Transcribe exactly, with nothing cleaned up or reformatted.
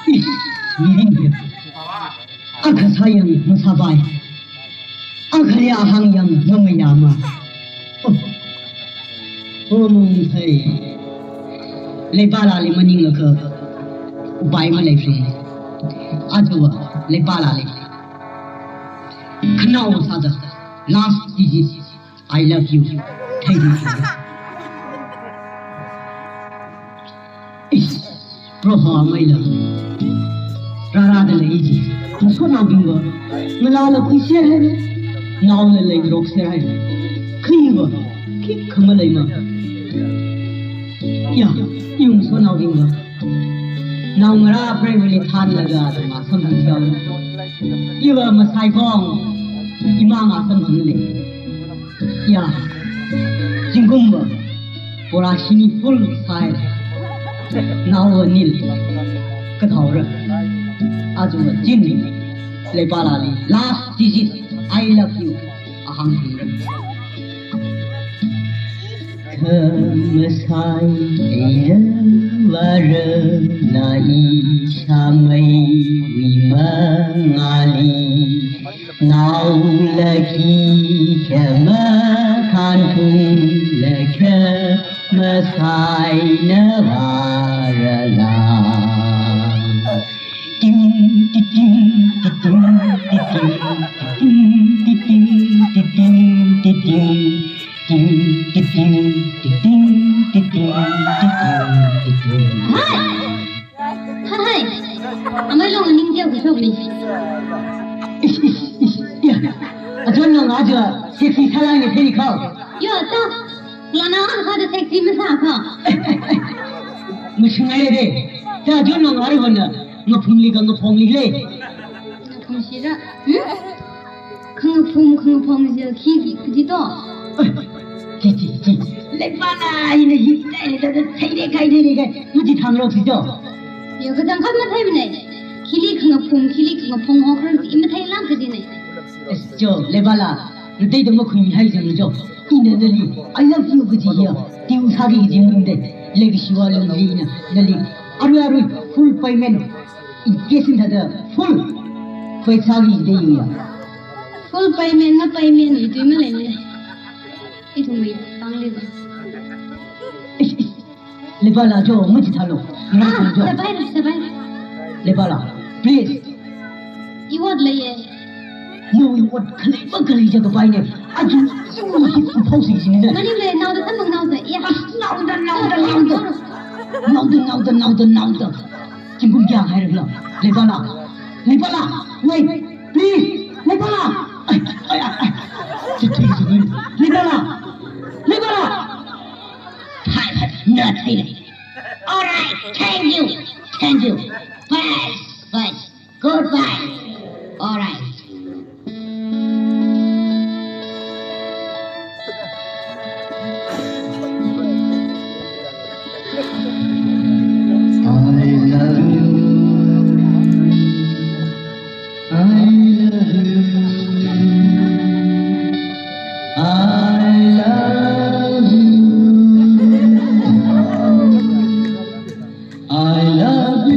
Ish, mirin hi. Akha sāyang masāpai. Akhali ahāngyang mamayāma. Oh. Oh, mung thei. Leipalāli maningakha upai maleiphalung. Aja Leipalāli khanao sāda last digit I love you. Thei di. Ish, Proho maila. Rārada lei ji. Ngasotnaobingva ngalāla khuiser hai. Naola leingarokser hai. Khuiva khikha maleima. Ya, iwui ngasotnaobingva naongarā preivali thanlaga athum samphang thihaowa. Iva masaikhong, imang asamphang lei. Ya, zingkumva bora shini full sāi. Naova nil. Kathaora. Aja Jin Leipalāli last digit I love you ahāngphalungra. Khamasai eina vāra na ishāmeiwui mangāli. Naola khikha makhanphunglaga khamasai eina vārala. Ting, ti, ting, ti, ting, ti, ting, ti, ting, ti, ting, ti, ting, ti, ting, ti, ting, ti, ting, ti, ting, ti, ting, ti, ting. Hai! Hai, hai. Amei long aning dia kuchok ni. Ish, ish, ish, ya. Ajon long aja sexy sālai ni thei khao. Yo, ta. Lana ang kha da sexy masā kha. Mashingai de. Ta ajon long ari hona. Ngaphumli ka ngaphongli le. Ngaphum shira. Hmm? Khangaphum, khangaphong jil khi, khi, khi to. Chi, chi, chi. Leipalā ina hi, tai, tai, tai, tai, tai, tai, tai, tai. Machi thanglo si to. Yo, kachangkhat matheimanei. Khili khangaphum, khili khangaphong ho kharang chi matheilang kajinei. Es jo, Leipalā. Nateida makhuimihai jang jo. Ina nali, I love you kaji ya. Tiu sāki kaji mungde. Leikashiva lungli ina nali. Arui, arui, full payment. Ikesin thāda full. Paisa li de ya. Full payment na payment ni tui malei ne. Ithumwui pāngli ba. Ish, ish. Leipalā jo, machi thālo. Ah, jo. Sabai, sabai. Leipalā, please. Iwot leiye. No, iwot khalei ba khalei jakapai ne. Aja iwui hi phausi sini de. Maning le, naoda tamang naoda. Ya. As naoda, naoda, naoda. Naoda, naoda, naoda, naoda. Zingkum kayā hairakhala? Leipalā. Leipalā. Wait. Please. Leipalā. Ai, ai, ai, ai. Leipalā. Leipalā. Hai, hai. Not really. All right. Thank you. Thank you. Bye. Bye. Goodbye. All right. I love you. I love you. I love you. I love you.